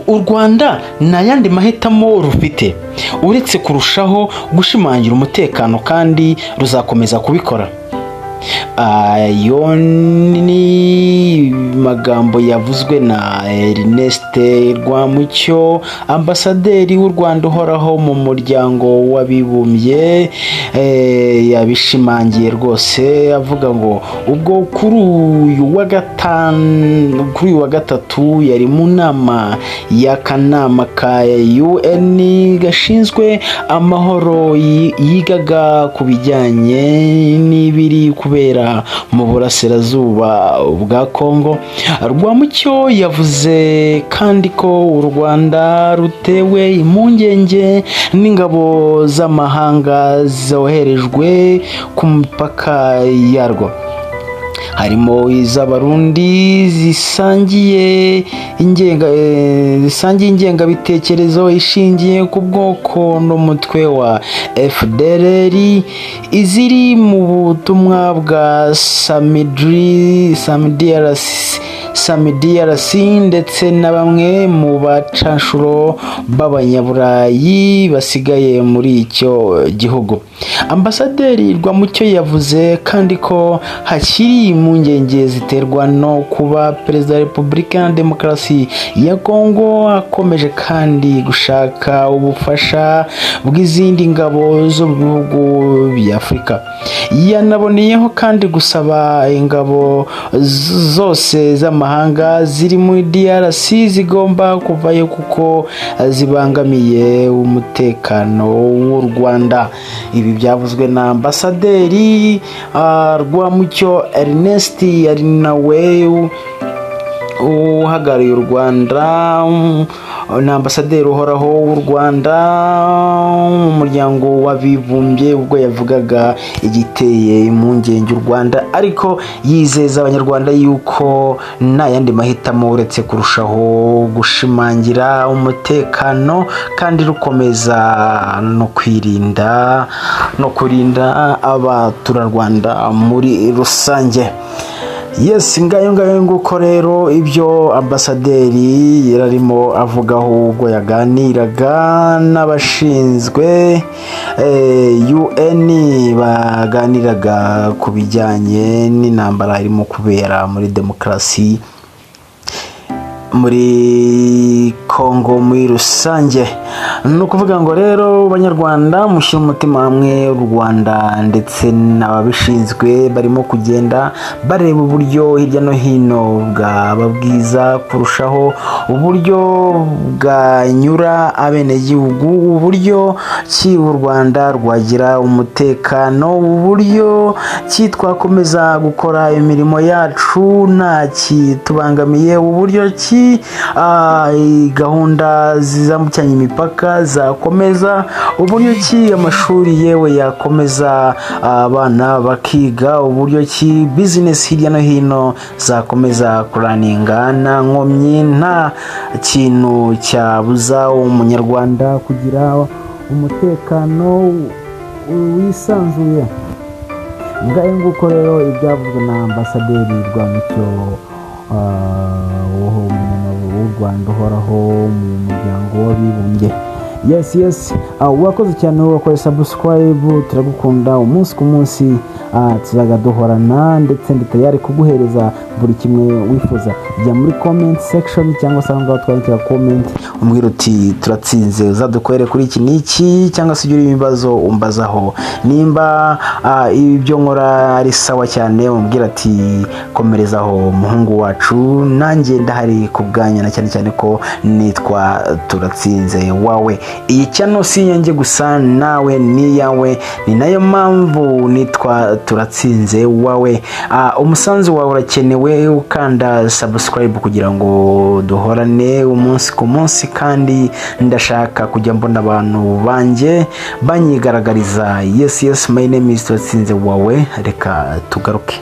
U Rwanda nta yandi mahitamo rufite uretse kurushaho gushimangira umutekano, kandi ruzakomeza kubikora. Ayo ni magambo yavuzwe na Ernest Rwamucyo, ambasaderi w'u Rwanda uhoraho mu Muryango w'Abibumbye. Yabishimangiye rwose avuga ngo ubwo kuri uyu wa gatanu, kuri uyu wa gatatu, yari mu nama y'akanama ka UN gashinzwe amahoro yigaga ku bijyanye n'ibiri kubera mu burasirazuba bwa Kongo. Rwamucyo yavuze kandi ko u Rwanda rutewe impungenge n'ingabo z'amahanga zoherejwe ku mipaka yarwo, harimo iz'Abarundi zisangiye ingengabitekerezo ishingiye ku bwoko n'umutwe wa FDLR, iziri mu butumwa bwa SAMIDRC ndetse na bamwe mu bacanshuro b'Abanyaburayi basigaye muri icyo gihugu. Ambasaderi Rwamucyo yavuze kandi ko hakiri impungenge ziterwa no kuba Perezida wa Repubulika ya Demokarasi ya Kongo akomeje kandi gushaka ubufasha bw'izindi ngabo zo mu bihugu bya Afurika. Yanaboneyeho kandi gusaba ingabo zose z'amahanga ziri muri DRC zigomba kuvayo kuko zibangamiye umutekano w'u Rwanda. Ibi byavuzwe na Ambasaderi Rwamucyo Ernest, ari nawe uhagarariye u Rwanda, ni ambasaderi uhoraho w'u Rwanda mu Muryango w'Abibumbye, ubwo yavugaga igiteye impungenge u Rwanda, ariko yizeza Abanyarwanda yuko nta yandi mahitamo uretse kurushaho gushimangira umutekano kandi rukomeza no kwirinda no kurinda abaturarwanda muri rusange. Yes, ngayo ngayo nguko rero ibyo ambasaderi yararimo avugaho ubwo yaganiraga n'abashinzwe UN, baganiraga ku bijyanye n'intambara irimo kubera muri demokarasi muri Congo muri rusange. Ni ukuvuga ngo rero, Banyarwanda, mushyire umutima hamwe. U Rwanda ndetse n'ababishinzwe barimo kugenda bareba uburyo hirya no hino bwaba bwiza kurushaho, uburyo bwanyura abenegihugu, uburyo ki u Rwanda rwagira umutekano, uburyo ki twakomeza gukora imirimo yacu nta kitubangamiye, uburyo ki gahunda zambukiranya imipaka zakomeza, uburyo ki amashuri yewe yakomeza, abana bakiga, uburyo ki bizinesi hirya no hino zakomeza kurunninga nta nkomyi, nta kintu cyabuza Umunyarwanda kugira umutekano wisanzuye. Ngahe nguko rero ibyavuzwe na Ambasaderi Rwamucyo w'u Rwanda uhoraho mu Muryango w'Abibumbye. Yes, wakoze cyane wowe wakoze subscribe. Turagukunda umunsi ku munsi, tuzajya duhorana, ndetse ndi tayari kuguhereza buri kimwe wifuza. Jya muri comment section cyangwa se aho ngaho twandikira comment, umbwira uti: "Turatsinze, uzadukorere kuri iki n'iki", cyangwa se ugire ibibazo umbazaho. Nimba ibyo nkora ari sawa cyane, umbwira ati: "Komerezaho, muhungu wacu." Nanjye ndahari ku bwanyu, na cyane cyane ko nitwa Turatsinze Wawe. Iyi channel si iyanjye gusa, nawe ni iyawe, ni nayo mpamvu nitwa Turatsinze Wawe. Umusanzu wawe urakenewe, ukanda subscribe kugira ngo duhorane umunsi ku munsi, kandi ndashaka kujya mbona abantu banjye banyigaragariza. Yes, my name is Turatsinze Wawe. Reka tugaruke.